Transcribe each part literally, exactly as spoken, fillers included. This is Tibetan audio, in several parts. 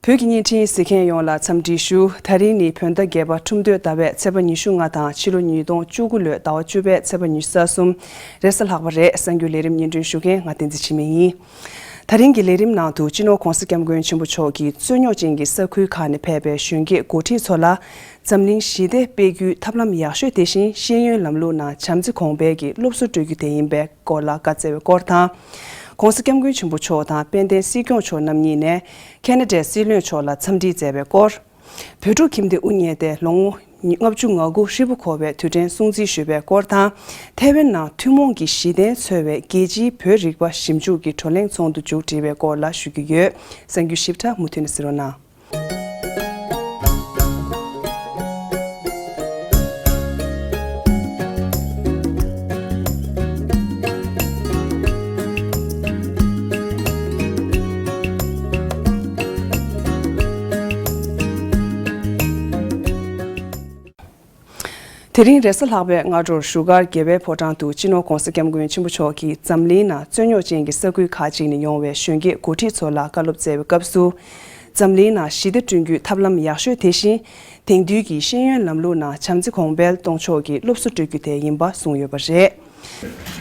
བོད་ཀྱི་བརྙན་འཕྲིན་གཟིགས་མཁན་ཡོངས་ལ་འཚམས་འདྲི་ཞུ། ད་རིང་ནི་བོད་ཟླ་བརྒྱད་པ་ཁྲུམས་སྟོད་ཟླ་བའི་ཚེས་པ་ཉི་ཤུ་ལྔ་དང་ཕྱི་ལོ་ཉིས་སྟོང་བཅུ་དགུ་ལོའི་ཟླ་བ་བཅུ་པའི་ཚེས་པ་ཉི་ཤུ་རྩ་གསུམ་རེས་གཟའ་ལྷག་པ་རེད། གསར་འགྱུར་ལས་རིམ་སྙན་སྒྲོན་ཞུ་མཁན་ང་བསྟན་འཛིན་འཆི་མེད་ཡིན། ད་རིང་གི་ལས་རིམ་ནང་དུ་སྤྱི་ནོར་༧གོང་ས་༧སྐྱབས་མགོན་ཆེན་པོ་མཆོག་གིས་རྩོད་རྙོག་ཅན་གྱི་ས་ཁུལ་ཁག་ནས་ཕེབས་པའི་གཞོན་སྐྱེས་འགོ་ཁྲིད་ཚོ་ལ་འཛམ་གླིང་ཞི་བདེ་སྤེལ་རྒྱུའི་ཐབས་ལམ་ཡག་ཤོས་དེ་བཞིན་ཤེས་ཡོན་ལམ་ལུགས་ནང་བྱམས་བརྩེ་གོང་འཕེལ་གྱི་སློབ་གསོ་སྤྲོད་རྒྱུ་དེ་ཡིན་པའི་སྐོར་ལ་བཀའ་སྩལ་བའི་སྐོར་དང་། ༸གོང་ས་༸སྐྱབས་མགོན་ཆེན་པོ་མཆོག་དང་དཔལ་ལྡན་སྲིད་སྐྱོང་མཆོག་རྣམ་གཉིས་ནས་ཁེ་ན་ཌའི་སྲིད་བློན་མཆོག་ལ་འཚམས་འདྲི་མཛད་པའི་སྐོར། བོད་ཕྲུག་ཁྱིམ་སྡེ་དབུ་བརྙེས་ཏེ་ལོ་ངོ་ལྔ་བཅུ་ང་དགུ་ཧྲིལ་པོ་འཁོར་བའི་དུས་དྲན་སྲུང་བརྩི་ཞུས་པའི་སྐོར་དང་། ཐའེ་ཝན་ནང་ཐུན་མོང་གི་གཞི་རྟེན་འཚོལ་བའི་རྒྱལ་སྤྱིའི་བོད་རིག་པ་ཞིབ་འཇུག་གི་བགྲོ་གླེང་ཚོགས་འདུ་མཇུག་སྒྲིལ་བའི་སྐོར་ལ་ཞུ་རྒྱུ་ཡོད། གསར་འགྱུར་ཞིབ་ཕྲ་མུ་མཐུད་ནས་གཟིགས་རོགས་གནང་། དེ་རིང་རེས་གཟའ་ལྷག་པའི་སྔ་དྲོར་བཞུགས་སྒར་རྒྱལ་བའི་ཕོ་བྲང་དུ་སྤྱི་ནོར་༸གོང་ས་༸སྐྱབས་མགོན་ཆེན་པོ་མཆོག་གིས་འཛམ་གླིང་ནང་རྩོད་རྙོག་ཅན་གྱི་ས་ཁུལ་ཁག་ཅིག་ནས་ཡོང་བའི་གཞོན་སྐྱེས་འགོ་ཁྲིད་ཚོ་ལ་བཀའ་སློབ་སྩལ་བའི་སྐབས་སུ། འཛམ་གླིང་ནང་ཞི་བདེ་བསྐྲུན་རྒྱུའི་ཐབས་ལམ་ཡག་ཤོས་དེ་བཞིན། དེང་དུས་ཀྱི་ཤེས་ཡོན་ལམ་ལུགས་ནང་བྱམས་བརྩེ་གོང་འཕེལ་གཏོང་ཕྱོགས་ཀྱི་སློབ་གསོ་སྤྲོད་རྒྱུ་དེ་ཡིན་པ་གསུངས་ཡོད་པ་རེད།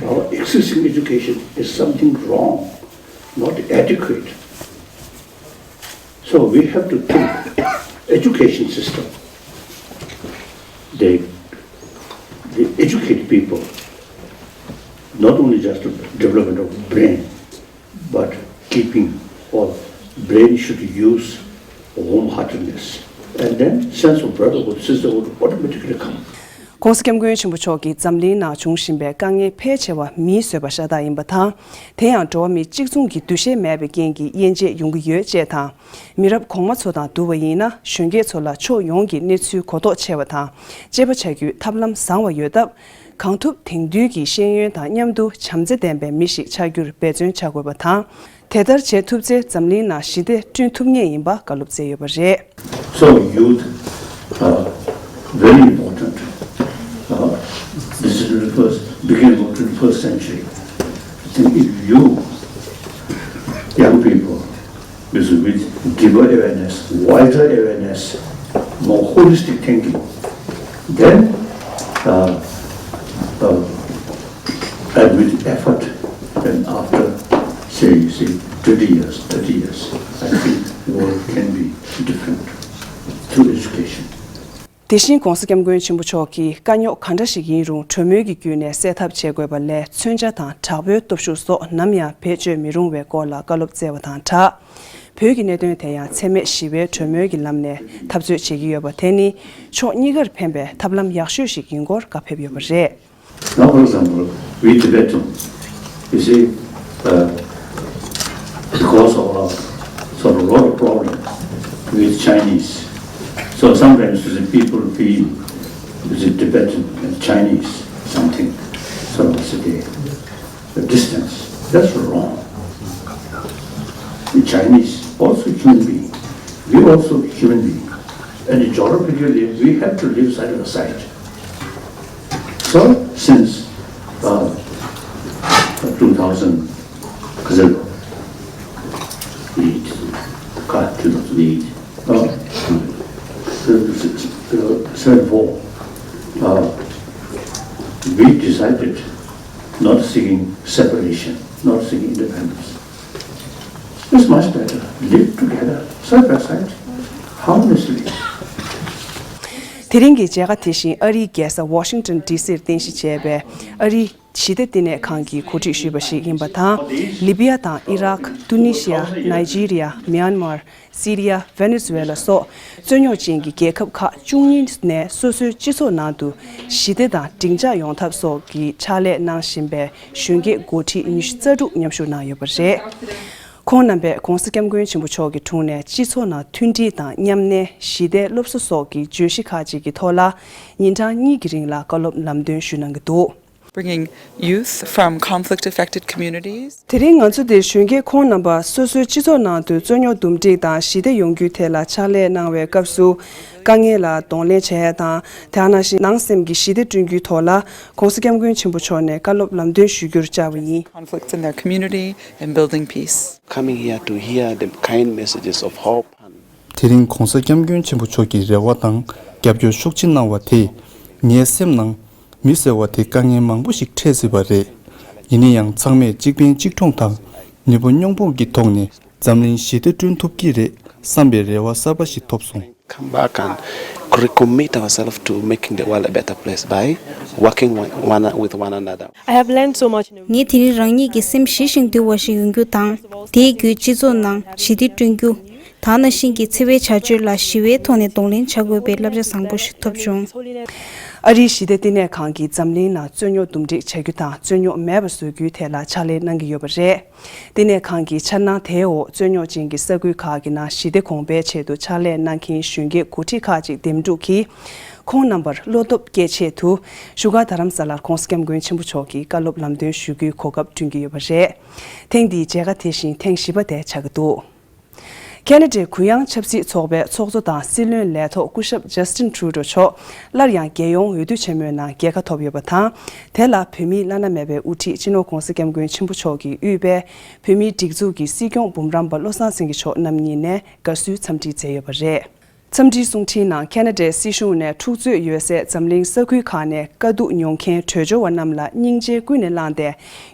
Our existing education is something wrong, not adequate. So we have to think education system. They, they educate people, not only just development of brain, but keeping or brain should use warm-heartedness. And then sense of brotherhood, sisterhood automatically come. ༸གོང་ས་༸སྐྱབས་མགོན་ཆེན་པོ་མཆོག་གིས་འཛམ་གླིང་ནང་འབྱུང་བཞིན་པའི་དཀའ་ངལ་ཕལ་ཆེ་བ་མིས་བཟོས་པ་ཤ་སྟག་ཡིན་པ་དང་། དེ་ཡང་འགྲོ་བ་མི་གཅིག་མཚུངས་ཀྱི་འདུ་ཤེས་མེད་པའི་རྐྱེན་གྱིས་དབྱེ་འབྱེད་ཡོང་གི་ཡོད་ཅེས་དང་། མི་རབས་གོང་མ་ཚོ་དང་བསྡུར་བ་ཡིན་ན་གཞོན་སྐྱེས་ཚོ་ལ་ཕྱོགས་ཡོངས་ཀྱི་གནས་ཚུལ་གོ་རྟོགས་ཆེ་བ་དང་གཅེས་པ་བྱ་རྒྱུའི་ཐབས་ལམ་བཟང་བ་ཡོད་སྟབས། གང་ཐུབ་དེང་དུས་ཀྱི་ཤེས་ཡོན་དང་མཉམ་དུ་བྱམས་བརྩེ་ལྡན་པའི་མི་ཞིག་ཆགས་རྒྱུར་འབད་བརྩོན་བྱ་དགོས་པ་དང་། དེ་ལྟར་བྱེད་ཐུབ་ཚེ་འཛམ་གླིང་ནང་ཞི་བདེ་བསྐྲུན་ཐུབ་ངེས་ཡིན་པ་བཀའ་སློབ་སྩལ་ཡོད་པ་རེད། So youth are very important. Uh, this is the first, beginning of twenty-first century. I think if you, young people, is with deeper awareness, wider awareness, more holistic thinking, then, uh, uh, and with effort, then after, say, say, twenty years, thirty years, I think world can be different through education. དེ་བཞིན་༸གོང་ས་༸སྐྱབས་མགོན་ཆེན་པོ་མཆོག་གིས་དཀའ་རྙོག་ག་འདྲ་ཞིག་ཡིན་རུང་གྲོས་མོལ་གྱི་བརྒྱུད་ནས་སེལ་ཐབས་བྱེད་དགོས་པ་ལས། མཚོན་ཆ་དང་དྲག་པོའི་སྟོབས་ཤུགས་སོགས་ནམ་ཡང་བེད་སྤྱོད་མི་རུང་བའི་སྐོར་ལ་བཀའ་སློབ་སྩལ་བ་དང་སྦྲགས། བོད་ཀྱི་གནད་དོན་དེ་ཡང་འཚེ་མེད་ཞི་བའི་གྲོས་མོལ་གྱི་ལམ་ནས་འཐབ་རྩོད་བྱེད་ཀྱི་ཡོད་པ་དེ་ནི་ཕྱོགས་གཉིས་ཀར་ཕན་པའི་ཐབས་ལམ་ཡག་ཤོས་ཤིག་ཡིན་སྐོར་བཀའ་ཕེབས་ཡོད་པ་རེད། Now, for example, we Tibetan, you see, uh, because of a sort of lot of problem with Chinese, so sometimes the people feel the Tibetan and Chinese something sort of, say, a distance. That's wrong. The Chinese also human being. We also human being. And geographically, we have to live side by side. So, since uh, two thousand eight, God, two thousand eight, uh, seven four, uh, we decided not seeking separation, not seeking independence. It's much better. Live together, side by side, harmoniously. དེ་རིང་གི་མཇལ་ཁ་དེ་བཞིན་ཨ་རིའི་རྒྱལ་ས་ཝ་ཤིང་ཏོན་ཌི་སིར་རྟེན་གཞི་བྱས་པའི་ཨ་རིའི་ཞི་བདེ་བསྟི་གནས་ཁང་གིས་གོ་སྒྲིག་ཞུས་པ་ཞིག་ཡིན་པ་དང་། ལི་བི་ཡ་དང་ཨི་རག་ཏུ་ནི་ཤི་ཡ། ནཱི་ཇི་རི་ཡ། མྱན་མར། སི་རི་ཡ། ཝེ་ནེ་ཛུ་ཝེ་ལ་སོགས་རྩོད་རྙོག་ཅན་གྱི་རྒྱལ་ཁབ་ཁག་བཅུ་གཉིས་ནས་སོ་སོའི་སྤྱི་ཚོགས་ནང་དུ་ཞི་བདེ་དང་སྡིངས་ཆ་ཡོང་ཐབས་སོགས་ཀྱི་ཕྱག་ལས་གནང་བཞིན་པའི་གཞོན་སྐྱེས་འགོ་ཁྲིད་ཉི་ཤུ་རྩ་དྲུག་མཉམ་ཞུགས་གནང་ཡོད་པ་རེད། ཁོང་རྣམ་པས་ྋགོང་ས་ྋསྐྱབས་མགོན་ཆེན་པོ་མཆོག་གི་དྲུང་ནས་སྤྱི་ཚོགས་ནང་མཐུན་སྒྲིལ་དང་མཉམ་གནས། ཞི་བདེའི་སློབ་གསོ་སོགས་ཀྱི་བརྗོད་གཞི་ཁག་ཅིག་གི་ཐོག་ལ་ཉིན་གྲངས་གཉིས་ཀྱི་རིང་ལ་བཀའ་སློབ་ལམ་སྟོན་ཞུས་གནང་གི་འདུག Bringing youth from conflict-affected communities. དེ་རིང་ང་ཚོ་འདིར་གཞོན་སྐྱེས་ཁོང་རྣམ་པ་སོ་སོའི་སྤྱི་ཚོགས་ནང་དུ་རྩོད་རྙོག་འདུམ་འགྲིག་དང་ཞི་བདེ་ཡོང་རྒྱུའི་ཐད་ལ་ཕྱག་ལས་གནང་བའི་སྐབས་སུ། དཀའ་ངལ་ལ་གདོང་ལེན་བྱེད་ཡ་དང་། དེ་ནང་བཞིན་ནང་སེམས་ཀྱི་ཞི་བདེ་བསྐྲུན་རྒྱུའི་ཐོག་ལ་ྋགོང་ས་ྋསྐྱབས་མགོན་ཆེན་པོ་མཆོག་ནས་བཀའ་སློབ་ལམ་སྟོན་ཞུ་རྒྱུར་བཅར་བ་ཡིན། Conflicts in their community and building peace. Coming here to hear the kind messages of hope and དེ་རིང་༸གོང་ས་༸སྐྱབས་མགོན་ཆེན་པོ་མཆོག་གི་རེ་བ་དང་རྒྱབ་སྐྱོར་ཤུགས་ཆེ་གནང་བ་དེས་ངའི་སེམས་ནང་མི་ཟེར་བ་དེ་དཀའ་ངལ་མང་པོ་ཞིག་འཕྲད་སྲིད་པ་རེད། ཡིན་ན་ཡང་ཚང་མས་གཅིག་ཕན་གཅིག་གྲོགས་དང་ནུས་པ་སྙོམས་པོ་གི་ཐོག་ནས་འཛམ་གླིང་ཞི་བདེ་བསྐྲུན་ཐུབ་ཀྱི་རེད་བསམ་པའི་རེ་བ་གསར་པ་ཞིག་ཐོབ་སོང་། Come back and recommit ourselves to making the world a better place by working one, one, with one another. I have learned so much. ངས་དེ་རིང་རང་ཉིད་ཀྱི་སེམས་ཞི་ཞིང་དུལ་བ་ཞིག་ཡོང་རྒྱུ་དང་། དེའི་བརྒྱུད་སྤྱི་ཚོགས་ནང་ཞི་བདེ་བསྐྲུན་རྒྱུ། ད་ནང་བཞིན་གྱི་འཚེ་བའི་བྱ་སྤྱོད་ལ་ཞི་བའི་ཐོག་ནས་གདོང་ལེན་བྱ་དགོས་པའི་བསླབ་བྱ་བཟང་པོ་ཞིག་ཐོབ་བྱུང་། ཨ་རིའི་ཞི་བདེ་བསྟི་གནས་ཁང་གིས་འཛམ་གླིང་ནང་རྩོད་རྙོག་འདུམ་འགྲིག་བྱ་རྒྱུ་དང་རྩོད་རྙོག་མེད་པ་བཟོ་རྒྱུའི་ཐད་ལ་ཕྱག་ལས་གནང་གི་ཡོད་པ་རེད། བསྟི་གནས་ཁང་གི་འཆར་སྣང་དེའི་འོག་རྩོད་རྙོག་ཅན་གྱི་ས་ཁུལ་ཁག་གི་ནང་ཞི་བདེ་གོང་འཕེལ་ཆེད་དུ་ཕྱག་ལས་གནང་མཁན་གཞོན་སྐྱེས་འགོ་ཁྲིད་ཁག་ཅིག་འདེམས་སྒྲུག་གིས། ཁོང་རྣམ་པར་བློ་སྟོབས་སྐྱེད་ཆེད་དུ། བཞུགས་སྒར་རྡ་རམ་ས་ལར་༸གོང་ས་༸སྐྱབས་མགོན་ཆེན་པོ་མཆོག་གི་བཀའ་སློབ་ལམ་སྟོན་ཞུ་རྒྱུའི་གོ་སྐབས་བསྐྲུན་གྱི་ཡོད་པ་རེད། ཐེངས་འདིའི་མཇལ་ཁ་དེ་བཞིན་ཐེངས་བཞི་པ་དེ་ཆགས་ཀྱི་འདུག་ཁེ་ན་ཌའི་གུ་ཡངས་ཆབ་སྲིད་ཚོགས་པའི་ཚོགས་གཙོ་དང་སྲིད་བློན་ལས་ཐོག་སྐུ་ཞབས་ཇ་སི་ཊིན་ཊུ་རུ་ཌོ་མཆོག་སླར་ཡང་རྒྱལ་ཡོངས་འོས་བསྡུ་ཆེན་མོའི་ནང་རྒྱལ་ཁ་ཐོབ་ཡོད་པ་དང་། དེ་ལ་བོད་མིའི་བླ་ན་མེད་པའི་དབུ་ཁྲིད་སྤྱི་ནོར་༸གོང་ས་༸སྐྱབས་མགོན་ཆེན་པོ་མཆོག་གིས་དབུས་པའི་བོད་མིའི་སྒྲིག་འཛུགས་ཀྱི་སྲིད་སྐྱོང་འབུམ་རམས་པ་བློ་བཟང་སེང་གེ་མཆོག་རྣམ་གཉིས་ནས་དགའ་བསུའི་འཚམས་འདྲི་མཛད་ཡོད་པ་རེད། འཚམས་འདྲིའི་གསུང་འཕྲིན་ནང་ཁེ་ན་ཌའི་སྲིད་གཞུང་ནས་འཁྲུག་རྩོད་ཡོད་སའི་འཛམ་གླིང་ས་ཁུལ་ཁག་ནས་དཀའ་སྡུག་མྱོང་མཁན་བྲོས་བྱོལ་བ་རྣམས་ལ་སྙིང་རྗེ་ཀུན་ནས་བསླངས་ཏེ།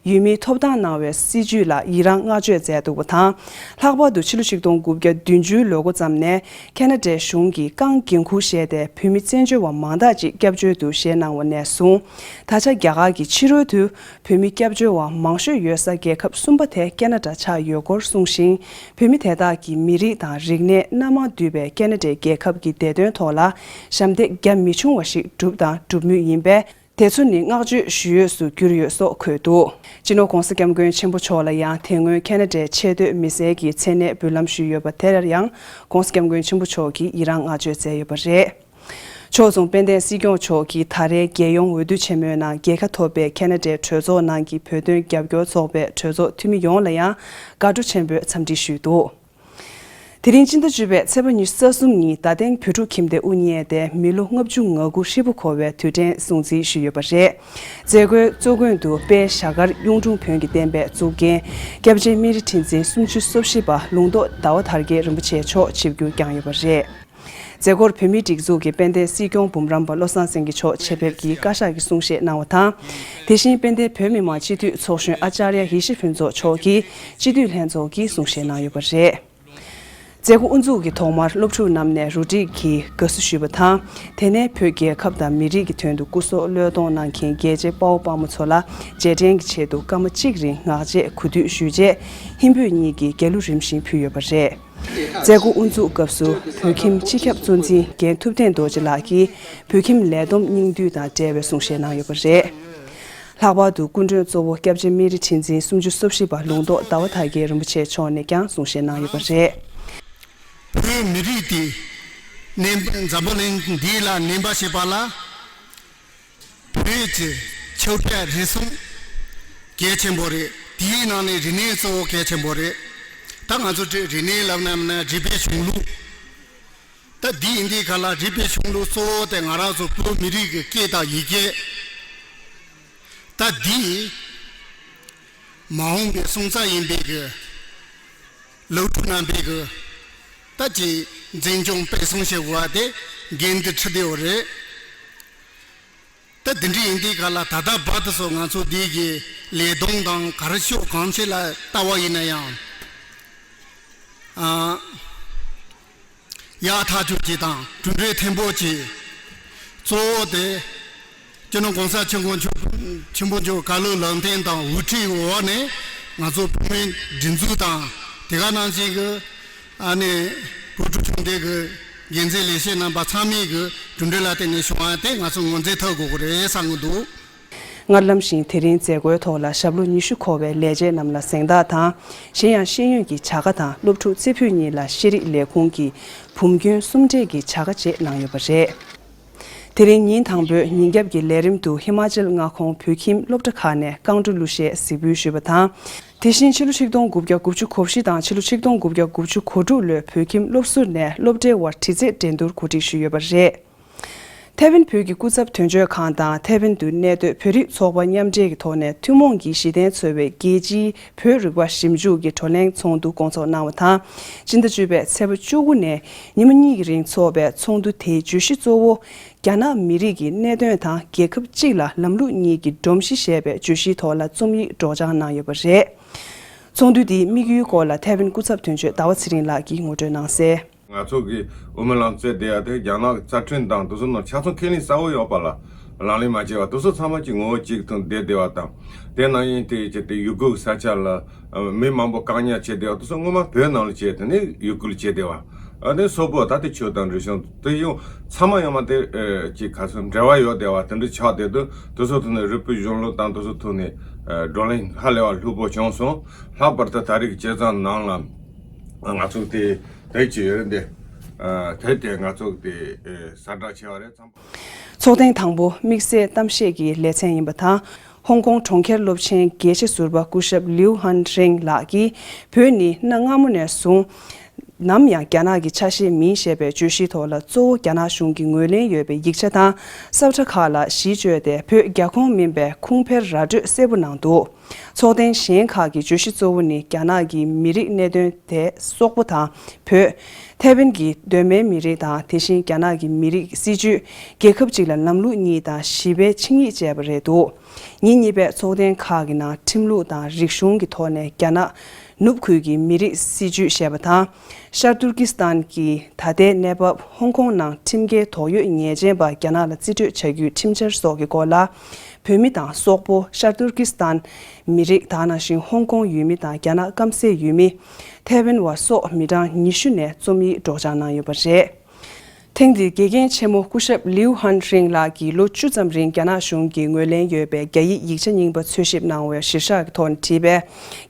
ཡུལ་མིའི་ཐོབ་ཐང་གནང་བའི་སྲིད་བྱུས་ལ་ཡི་རངས་བསྔགས་བརྗོད་མཛད་འདུག་པ་དང་། ལྷག་པར་དུ་ཕྱི་ལོ་ཆིག་སྟོང་དགུ་བརྒྱ་བདུན་ཅུ་ལོ་འགོ་ཙམ་ནས་ཁེ་ན་ཌའི་གཞུང་གིས་རྐང་འགན་འཁུར་བཞེས་ཏེ་བོད་མི་བཙན་བྱོལ་བ་མང་དག་ཅིག་སྐྱབས་བཅོལ་དུ་བཞེས་གནང་བ་ནས་བཟུང་། ད་ཆ་རྒྱ་གར་གྱི་ཕྱི་རོལ་དུ། བོད་མི་སྐྱབས་བཅོལ་བ་མང་ཤོས་ཡོད་ས་རྒྱལ་ཁབ་གསུམ་པ་དེ་ཁེ་ན་ཌ་ཆགས་ཡོད་སྐོར་གསུངས་ཤིང་། བོད་མི་དེ་དག་གི་མི་རིགས་དང་རིག་གནས་སྣ་མང་འདུས་པའི་ཁེ་ན་ཌའི་རྒྱལ་ཁབ་ཀྱི་བདེ་དོན་ཐོག་ལ་ཞབས་འདེགས་རྒྱ་མི་ཆུང་བ་ཞིག་བསྒྲུབས་དང་སྒྲུབ་མུས་ཡིན་པས། དེ་ཚོ་ནི་བསྔགས་བརྗོད་ཞུ་འོས་སུ་གྱུར་ཡོད་སོགས་འཁོད་འདུག་སྤྱི་ནོར་༸གོང་ས་༸སྐྱབས་མགོན་ཆེན་པོ་མཆོག་ལ་ཡང་དེ་སྔོན་ཁེ་ན་ཌའི་ཆེས་མཐོའི་མི་སེར་གྱི་མཚན་གནས་འབུལ་ལམ་ཞུས་ཡོད་པ་དེར་ཡང་༸གོང་ས་༸སྐྱབས་མགོན་ཆེན་པོ་མཆོག་གིས་ཡི་རངས་བསྔགས་བརྗོད་མཛད་ཡོད་པ་རེད། ཕྱོགས་མཚུངས་དཔལ་ལྡན་སྲིད་སྐྱོང་མཆོག་གིས་ད་རེས་རྒྱལ་ཡོངས་འོས་བསྡུ་ཆེན་མོའི་ནང་རྒྱལ་ཁ་ཐོབ་པའི་ཁེ་ན་ཌའི་གྲོས་ཚོགས་ནང་གི་བོད་དོན་རྒྱབ་སྐྱོར་ཚོགས་པའི་གྲོས་ཚོགས་འཐུས་མི་ཡོངས་ལ་ཡང་དགའ་སྤྲོ་ཆེན་པོས་འཚམས་འདྲི་ཞུས་འདུག་དེ་རིང་སྤྱི་ཟླ་བཅུ་པའི་ཚེས་པ་ཉི་ཤུ་རྩ་གསུམ་ཉིན་རྡ་སྟེང་བོད་ཕྲུག་ཁྱིམ་སྡེ་དབུ་བརྙེས་ཏེ་མི་ལོ་ལྔ་བཅུ་ང་དགུ་ཧྲིལ་པོ་འཁོར་བའི་དུས་དྲན་སྲུང་བརྩི་ཞུས་ཡོད་པ་རེད། མཛད་སྒོའི་གཙོ་མགོན་དུ་དཔལ་ཞྭ་དཀར་གཡུང་དྲུང་བོན་གྱི་བསྟན་པའི་གཙུག་རྒྱན་སྐྱབས་རྗེ་སྨན་རི་ཁྲི་འཛིན་སུམ་ཅུ་སོ་བཞི་པ་ལུང་རྟོགས་ཟླ་བ་དར་རྒྱས་རིན་པོ་ཆེ་མཆོག་ཆིབས་བསྒྱུར་བསྐྱངས་ཡོད་པ་རེད། མཛད་སྒོར་བོད་མིའི་སྒྲིག་འཛུགས་ཀྱི་དཔལ་ལྡན་སྲིད་སྐྱོང་འབུམ་རམས་པ་བློ་བཟང་སེང་གེ་མཆོག་ཆེད་ཕེབས་ཀྱིས་བཀའ་ཤག་གི་གསུང་བཤད་གནང་བ་དང་། དེ་བཞིན་དཔལ་ལྡན་བོད་མི་མང་སྤྱི་འཐུས་ཚོགས་གཞོན་ཨ་ཙརྱ་ཡེ་ཤེས་ཕུན་ཚོགས་མཆོག་གིས་སྤྱི་འཐུས་ལྷན་ཚོགས་ཀྱི་གསུང་བཤད་གནང་ཡོད་པ་རེད། མཛད་སྒོ་དབུ་འཛུགས་ཀྱི་ཐོག་མར་སློབ་ཕྲུག་རྣམས་ནས་རུ་སྒྲིག་གིས་དགའ་བསུ་ཞུས་པ་དང་། དེ་ནས་བོད་རྒྱལ་ཁབ་དང་མི་རིགས་ཀྱི་དོན་དུ་སྐུ་སྲོག་བློས་གཏོང་གནང་མཁན་རྒྱལ་གཅེས་དཔའ་བོ་དཔའ་མོ་ཚོ་ལ་རྗེས་དྲན་གྱི་ཆེད་དུ་སྐར་མ་གཅིག་རིང་ངག་བཅད་གུས་འདུད་ཞུས་རྗེས་ཧིན་བོད་གཉིས་ཀྱི་རྒྱལ་གླུ་རིམ་བཞིན་ཕུལ་ཡོད་པ་རེད། མཛད་སྒོ་དབུ་འཛུགས་སྐབས་སུ་བོད་ཁྱིམ་སྤྱི་ཁྱབ་གཙོ་འཛིན་རྒན་ཐུབ་བསྟན་རྡོ་རྗེ་ལགས་ཀྱིས་བོད་ཁྱིམ་ལས་བསྡོམས་སྙིང་བསྡུས་དང་འབྲེལ་བའི་གསུང་བཤད་གནང་ཡོད་པ་རེད། ལྷག་པར་དུ་སྐུ་མགྲོན་གཙོ་བོ་སྐྱབས་རྗེ་སྨན་རི་ཁྲི་འཛིན་སུམ་ཅུ་སོ་བཞི་པ་ལུང་རྟོགས་ཟླ་བ་དར་རྒྱས་རིན་པོ་ཆེ་མཆོག་ནས་ཀྱང་གསུང་བཤད་གནང་ཡོད་པ་རེད། བོད་མི་རིགས་འདི་ནེམ་འཛམ་བུ་གླིང་འདི་ལ་ནེམ་པ་བྱེད་པ་ལ། བོད་ཀྱི་ཆོས་དད་རིག་གཞུང་གལ་ཆེན་པོ་རེད། དེའི་ནང་ནས་རིག་གནས་གཙོ་བོ་གལ་ཆེན་པོ་རེད། ད་ང་ཚོ་རིག་གནས་ལབ་ན་མིན་ན་རིག་པའི་གཞུང་ལུགས། ད་འདི་ཡིན་དུས་ག་ལ་རིག་པའི་གཞུང་ལུགས་གཙོ་བོ་དེ་ང་རང་ཚོ་བོད་མི་རིགས་ཀྱི་སྐད་དང་ཡི་གེ། ད་འདི་མ་འོངས་པའི་སོན་རྩ་ཡིན་པའི་གི་སློབ་ཕྲུག་རྣམ་པའི་གི་ད་ཅིག་འཛིན་སྐྱོང་སྤེལ་གསུམ་བྱེད་དགོས་པ་དེ་འགན་འདི་འཁྲི་བསྡད་ཡོད་རེད། ད་འདི་འདྲ་ཡིན་དུས་ག་ལ་ད་ལྟ་བར་དུ་སོ་ང་ཚོ་འདི་གི་ལས་དོན་དང་ག་རེ་ཕྱོགས་གང་ཅི་ལ་ལྟ་བ་ཡིན་ན་ཡང་། ཨ། ཡག་ཐག་ཆོད་ཅིག་དང་གྲུབ་འབྲས་མཐོན་པོ་ཅིག་གཙོ་བོ་དེ། སྤྱི་ནོར་༸གོང་ས་༸སྐྱབས་མགོན་ཆེན་པོ་མཆོག་བཀའ་སློབ་ལམ་སྟོན་དང་དབུ་ཁྲིད་འོག་ནས་ང་ཚོ་བོད་མིའི་སྒྲིག་འཛུགས་དང་དེ་ག་ནང་བཞིན་གྱི་ཨ་ནི་བོད་ཕྲུག་ཆུང་དེ་གི་འགན་འཛིན་ལས་བྱེད་རྣམ་པ་ཚང་མས་གི་གྲུབ་འབྲས་ལ་བརྟེན་ནས་བྱུང་བ་དེ་ང་ཚོ་ངོས་འཛིན་ཐུབ་དགོས་ཀྱི་རེད་བསམ་གྱི་འདུག་སྔར་ལམ་བཞིན་དེ་རིང་མཛད་སྒོའི་ཐོག་ལ་ཞབས་ལོ་ཉི་ཤུ་འཁོར་བའི་ལས་བྱེད་རྣམས་ལ་གཟེངས་རྟགས་དང་། གཞན་ཡང་ཤེས་ཡོན་གྱི་བྱ་དགའ་དང་སློབ་ཕྲུག་རྩེ་ཕུད་གཉིས་ལ་ཤེས་རིག་ལས་ཁུངས་ཀྱི་བུམ་རྒྱན་གསུམ་སྤྲས་ཀྱི་བྱ་དགའ་བཅས་གནང་ཡོད་པ་རེད། དེ་རིང་ཉིན་དང་པོའི་ཉིན་རྒྱབ་ཀྱི་ལས་རིམ་དུ་ཧི་མ་ཅལ་མངའ་ཁོངས་བོད་ཁྱིམ་སློབ་གྲྭ་ཁག་ནས་རྐང་བྲོ་གླུ་གཞས་གཟིགས་འབུལ་ཞུས་པ་དང་། དེ་བཞིན་ཕྱི་ལོ་ཆིག་སྟོང་དགུ་བརྒྱ་དགུ་བཅུ་གོ་བཞི་དང་ཕྱི་ལོ་ཆིག་སྟོང་དགུ་བརྒྱ་དགུ་བཅུ་གོ་དྲུག་ལོའི་བོད་ཁྱིམ་སློབ་ཟུར་ནས་སློབ་གྲྭའི་དབར་དྲི་རྩད་འགྲན་བསྡུར་གོ་སྒྲིག་ཞུས་ཡོད་པ་རེད། ཐའེ་ཝན་བོད་ཀྱི་སྐུ་ཚབ་དོན་གཅོད་ཁང་དང་ཐའེ་ཝན་དུ་གནས་སྡོད་བོད་རིགས་ཚོགས་པ་མཉམ་འབྲེལ་གྱི་ཐོག་ནས་ཐུན་མོང་གི་གཞི་རྟེན་འཚོལ་བའི་རྒྱལ་སྤྱིའི་བོད་རིག་པ་ཞིབ་འཇུག་གི་བགྲོ་གླེང་ཚོགས་འདུ་སྐོང་ཚོགས་གནང་བ་དང་། སྤྱི་ཟླ་བཅུ་པའི་ཚེས་པ་བཅུ་དགུ་ནས་ཉིན་མོ་གཉིས་ཀྱི་རིང་འཚོགས་པའི་ཚོགས་འདུ་དེའི་བརྗོད་གཞི་གཙོ་བོ། རྒྱ་ནག་མི་རིགས་ཀྱི་གནད་དོན་དང་རྒྱལ་ཁབ་གཅིག་ལ་ལམ་ལུགས་གཉིས་ཀྱི་སྒྲོམ་གཞི་ཞེས་པའི་བརྗོད་གཞིའི་ཐོག་ལ་རྩོམ་ཡིག་སྒྲོག་སྦྱང་གནང་ཡོད་པ་རེད། ཚོགས་འདུ་དེའི་དམིགས་ཡུལ་སྐོར་ལ་ཐའེ་ཝན་སྐུ་ཚབ་དོན་གཅོད་ཟླ་བ་ཚེ་རིང་ལགས་ཀྱིས་ངོ་སྤྲོད་གནང་གསལ། ང་ཚོ་གིས་དབུ་མའི་ལམ་བཙལ་བསྡད་ཡ་དེ་རྒྱ་ནག་གི་རྩ་ཁྲིམས་དང་དེ་ཚོ་ནང་ཆ་ཚང་ཁས་ལེན་གསལ་བོ་ཡོད་པ་ལ་ལག་ལེན་མ་བྱས་པ་དེ་ཚོ་ཚང་མ་གཅིག་ངོ་བོ་གཅིག་ཐོག་བསྡད་བསྡད་པ་དང་། དེ་ནང་བཞིན་དེ་བྱས་ཏེ་ཡུ་གུར་ས་ཆ་ལ་མི་མང་པོ་བཀག་ཉར་བྱས་བསྡད་པ་དེ་ཚོ་སྔོན་མ་བོད་ནང་ལ་བྱས་དེ་ནས་ཡུ་གུར་ལ་བྱས་བསྡད་པ། ཨ་ནི་སོག་པོ་ད་ལྟ་ཆོས་དང་རིག་གཞུང་དེ་ཡང་ཚང་མ་ཡོང་མ་དེ་ཅིག་ག་ཚོད་འབྲེལ་བ་ཡོད་བསྡད་པ་དེ་འདྲ་ཆགས་བསྡད་དུས་དེ་ཚོ་ཐོག་ནས་རིལ་བུའི་གཞུང་ལུགས་དང་དེ་ཚོ་ཐོག་ནས་བགྲོ་གླེང་ཧ་ལས་པ་ལྷུག་པོ་བྱུང་སོང་། ལྷག་པར་དུ་ད་རེས་ཀྱི་བྱས་ཙང་ནང་ལ་ང་ཚོ་དེ་དེ་ཅི་ཡོད་རེད་འདི། ཨ་དེ་དེ་ང་ཚོ་དེ་ཨེ་གསལ་བསྒྲགས་བྱས་པ་རེད་ཙམ། ཚོགས་ཐེངས་དང་པོ་དམིགས་བསལ་གཏམ་བཤད་ཀྱི་ལེ་ཚན་ཡིན་པ་དང་། ཧོང་ཀོང་གྲོང་ཁྱེར་སློབ་ཆེན་དགེ་ཆེ་ཟུར་པ་སྐུ་ཞབས་ལིའུ་ཧན་ཧྲེང་ལགས་ཀྱིས་བོད་ནི་གནའ་སྔ་མོ་ནས་བཟུང་ནམ་ཡང་རྒྱ་ནག་གི་ཆ་ཤས་མིན་ཞེས་པའི་བརྗོད་གཞིའི་ཐོག་ལ་གཙོ་བོ་རྒྱ་ནག་གཞུང་གིས་ངོས་ལེན་ཡོད་པའི་ཡིག་ཆ་དང་ས་ཁྲ་ཁག་ལ་གཞི་བཅོལ་ཏེ་བོད་རྒྱ་ཁོངས་མིན་པའི་ཁུངས་འཕེར་ར་སྤྲོད་གསལ་པོ་གནང་འདུག། ཚོགས་ཐེངས་གཞན་ཁག་གི་བརྗོད་གཞི་གཙོ་བོ་ནི་རྒྱ་ནག་གི་མི་རིགས་གནད་དོན་དེ་སོག་པོ་དང་བོད། ཐའེ་ཝན་གྱི་གདོད་མའི་མི་རིགས་དང་དེ་བཞིན་རྒྱ་ནག་གི་མི་རིགས་སྲིད་བྱུས། རྒྱལ་ཁབ་གཅིག་ལ་ལམ་ལུགས་གཉིས་དང་བཞི་པའི་ཆིངས་ཡིག་བཅས་པ་རེད་འདུག། ཉིན་གཉིས་པའི་ཚོགས་ཐེངས་ཁག་གི་ནང་ཁྲིམས་ལུགས་དང་རིག་གཞུང་གི་ཐོག་ནས་རྒྱ་ནག་ནུབ་ཁུལ་གྱི་མི་རིགས་སྲིད་བྱུས་ཞེས་པ་དང་། ཤར་ཏུར་ཀི་སི་ཐན་གྱི་ད་ལྟའི་གནས་བབ། ཧོང་ཀོང་ནང་ཁྲིམས་འགལ་དོགས་ཡོད་ཉེས་ཅན་པ་རྒྱ་ནག་ལ་རྩིས་སྤྲོད་བྱ་རྒྱུའི་ཁྲིམས་འཆར་སོགས་ཀྱི་སྐོར་ལ། བོད་མི་དང་སོག་པོ། ཤར་ཏུར་ཀི་སི་ཐན་མི་རིགས་དེ་ནང་བཞིན་ཧོང་ཀོང་ཡུལ་མི་དང་རྒྱ་ནག་སྐམ་སའི་ཡུལ་མི། ཐའེ་ཝན་བ་སོགས་མི་གྲངས་ཉི་ཤུ་ནས་རྩོམ་ཡིག་སྒྲོག་སྦྱང་གནང་ཡོད་པ་རེད། ཐེངས་འདིའི་དགེ་རྒན་ཆེན་མོ་སྐུ་ཞབས་ལིའུ་ཧན་ཧྲིང་ལགས་ཀྱིས་ལོ་བཅུ་ཙམ་རིང་རྒྱ་ནག་གཞུང་གིས་ངོས་ལེན་ཡོད་པའི་རྒྱ་ཡིག་ཡིག་ཆ་རྙིང་པ་འཚོལ་ཞིབ་གནང་བའི་གཞིར་བཞག་གི་ཐོག་ནས་བྲིས་པའི་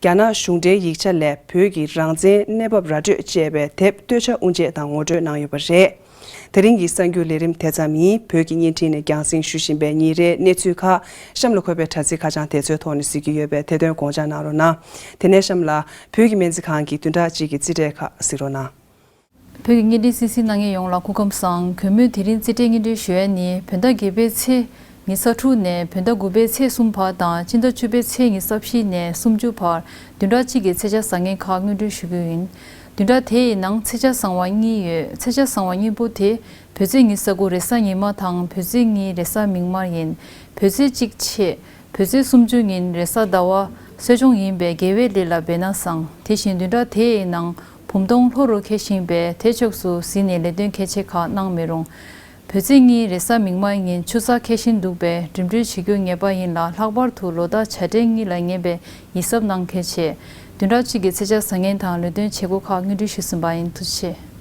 རྒྱ་ནག་གཞུང་འབྲེལ་ཡིག་ཆ་ལས་བོད་ཀྱི་རང་བཙན་གནས་བབ་ར་སྤྲོད་ཅེས་པའི་དེབ་སྟོད་ཆ་དབུ་འབྱེད་དང་ངོ་སྤྲོད་གནང་ཡོད་པ་རེད། དེ་རིང་གི་གསར་འགྱུར་ལས་རིམ་དེ་ཙམ་ཡིན། བོད་ཀྱི་བརྙན་འཕྲིན་ནས་རྒྱང་སྲིང་ཞུ་བཞིན་པའི་ཉིན་རེའི་གནས་ཚུལ་ཁག་གཤམ་ལ་འཁོད་པའི་དྲ་ཚིགས་ཁ་བྱང་དེ་ཚོའི་ཐོག་ནས་གཟིགས་ཀྱི་ཡོད་པས་དེ་དོན་དགོངས་འཇགས་གནང་རོགས་གནང་། དེ་ནས་གཤམ་ལ་བོད་ཀྱི་སྨན་རྩིས་ཁང་གི་བདུན་ཕྲག་གཅིག་གི་རྩིས་འབྲས་ཁག་གཟིགས་རོགས་གནང་། བོད་ཀྱི་བརྙན་འཕྲིན་གསན་གཟིགས་གནང་མཁན་ཡོངས་ལ་སྐུ་ཁམས་བཟང་། གུས་མོས་དེ་རིང་རྩིས་འབྲས་སྙན་སྒྲོན་ཞུ་ཡས་ནི་བོད་ཟླ་བརྒྱད་པའི་ཚེས་ཉི་ཤུ་རྩ་དྲུག་ནས་བོད་ཟླ་དགུ་པའི་ཚེས་གསུམ་བར་དང་སྤྱི་ཟླ་བཅུ་པའི་ཚེས་ཉི་ཤུ་རྩ་བཞི་ནས་སུམ་ཅུ་བར་བདུན་ཕྲག་གཅིག་གི་ཚེས་ཆ་བཟང་ངན་ཁག་སྙན་སྒྲོན་ཞུ་རྒྱུ་ཡིན། བདུན་ཕྲག་དེ་ཡི་ནང་ཚེས་ཆ་བཟང་བ་གཉིས་ཡོད། ཚེས་ཆ་བཟང་བ་གཉིས་པོ་དེ་བོད་ཚེས་ཉི་ཤུ་རྩ་དགུ་རེས་གཟའ་ཉི་མ་དང་བོད་ཚེས་གཉིས་རེས་གཟའ་མིག་དམར་ཡིན། བོད་ཚེས་གཅིག་ཕྱེད། བོད་ཚེས་སུམ་ཅུ་ཉིན་རེས་གཟའ་ཟླ་བ་གསོ་སྦྱོང་ཡིན་པས་དགེ་བའི་ལས་ལ་འབད་ན་བཟང་། དེ་བཞིན་བདུན་ཕྲག་དེའི་ནང་བུམ་སྟོང་ལྷོ་རུ་འཁེལ་བཞིན་པས་དེ་ཕྱོགས་སུ་གཟིགས་ནས་ལས་དོན་གལ་ཆེ་ཁག་གནང་མི་རུང་། བོད་ཚེས་གཉིས་རེས་གཟའ་མིག་དམར་ཉིན་ཆུ་ཚགས་འཁེལ་བཞིན་འདུག་པས་འགྲིམ་འགྲུལ་བྱེད་རྒྱུ་ངེས་པ་ཡིན་ལ། ལྷག་པར་དུ་ལོ་ཟླ་བྱ་སྤྲེལ་གཉིས་ལ་ངེས་པའི་ཡིད་གཟབ་གནང་གལ་ཆེ། བདུན་ཕྲག་གཅིག་གི་ཚེས་ཆ་བཟང་ངན་དང་ལས་དོན་བྱེད་སྒོ་ཁག་སྙན་སྒྲོན་ཞུས་ཟིན་པ་ཡིན། ཐུགས་རྗེ་ཆེ།